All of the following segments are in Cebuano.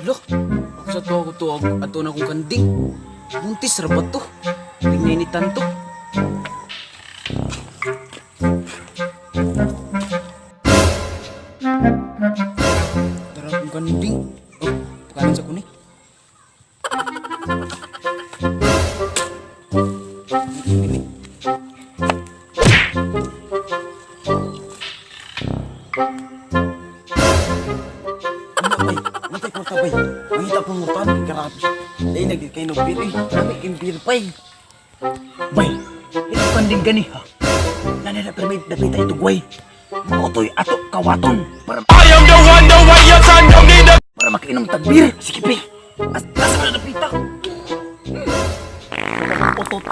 Look, ako sa tuwa ko to, ato na kong kanding. Buntis ra ba to? Tingnan ni tanto. Tara akong kanding. Oh, pakanan sa kuni. Ano bay? Matay kwarta bay. Mangita pong ngutan, grabe. Dahil nagit kayo ng beer eh. Nami kayong beer bay. Bay, ito kanding gani ha. Nanay na permit dapita ito guay. Mautoy ato kawaton para I am the one, the way your son don't need a para makainom tag beer. Sige bay. As asa na dapita. Otot.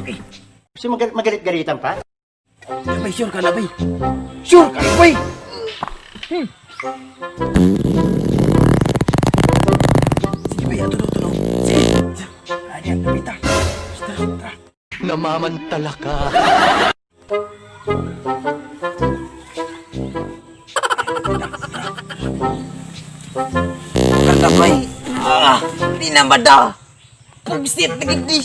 Eh, Gusto mo magalit-galitan pa? bay, sure ka na bay. Sure ka bay. Sige bay, ato ato ato. Sige. Ani ang dapita. Tara, tara. Namamantala ka. Karta bay. Ah, di na ba? Pugsit na gid ni.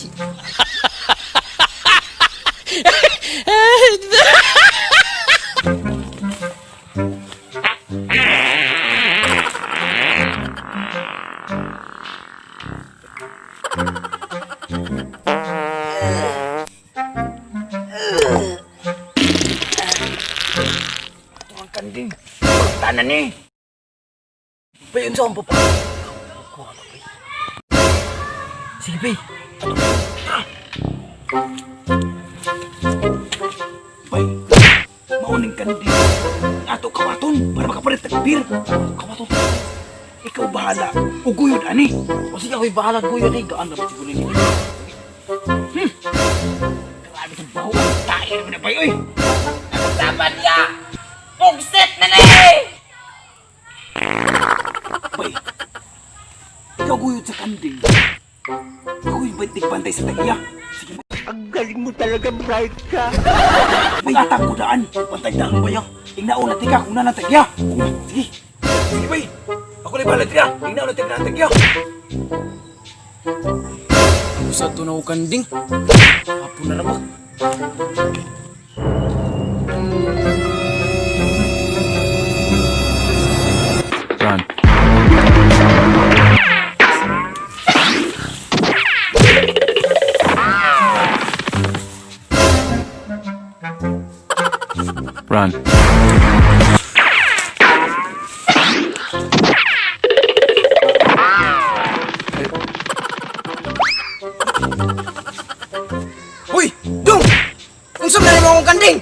Ito ang kanding. Tanan ni. Bay, unsa ang papa? Kuha na bay. Sige bay. Ato. Tara. Bay. Mauning kanding. Ato kawaton para makapalit tag beer. Kawaton. Ikaw bahala. Uguyod ani. O sige, ako'y bahala ko yun eh. Gaan na ba siguro ni? Grabe itong baho. Tae naman na bay oy. Tama niya! Pugsit na ni! Bay. Ikaw guyod sa kanding. Ikaw yung bantay sa tagiya. Sige. Ang galing mo talaga, bright ka. May atang ko daan. Pantay daan ba ya? Ingnaon na tika kung nanang tagya. Sige. Sige bay. Ako na bahala tira. Ingnaon na tika tagya. Ako sa to na ko kanding. Apo na ba? Run. Run. Uy! Dong! Unsa man nimo akong kanding?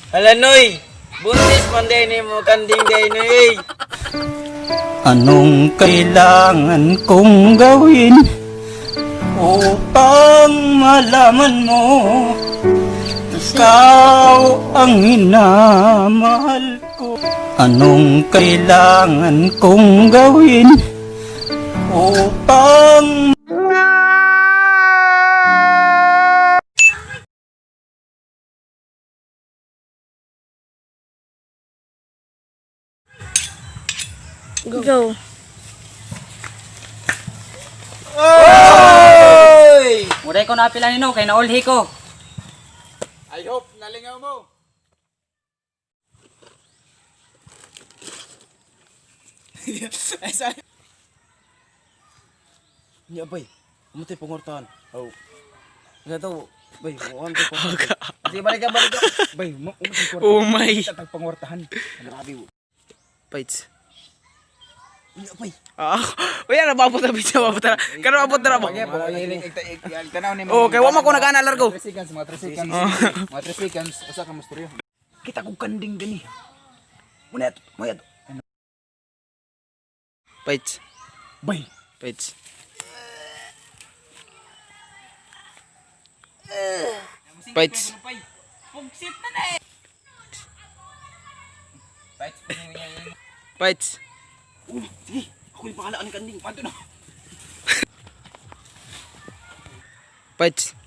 Hala noy, buntis man din mo kanding day noy. Anong kailangan kong gawin upang malaman mo ikaw ang minamahal ko? Anong kailangan kong gawin upang Go. Muday ko na pila nino kay naulhi ko. I hope nalingaw mo. Nya bay. Umatay pangortahan. Oh. Nga to, bay, muon ko. Sige balik ka, balik ka. Bay, umatay kwarta. Oh my! Tatag pangortahan. Grabe. Paits. Nya bay. Ah, uy, ano ba abot na bitsa abot na. Kano abot na ba? Oh, kay wa man ko nagana largo. 3 seconds, mga 3 seconds. Mga 3 seconds, usa ka mustoryo. Kita kong kanding gani. Muna ato, muna ato. Paits. Bay, Paits. Paits. Pugsit na na. Fights. Oh, sige. Ako yung pangalaan ng kanding. Pato na. Fights.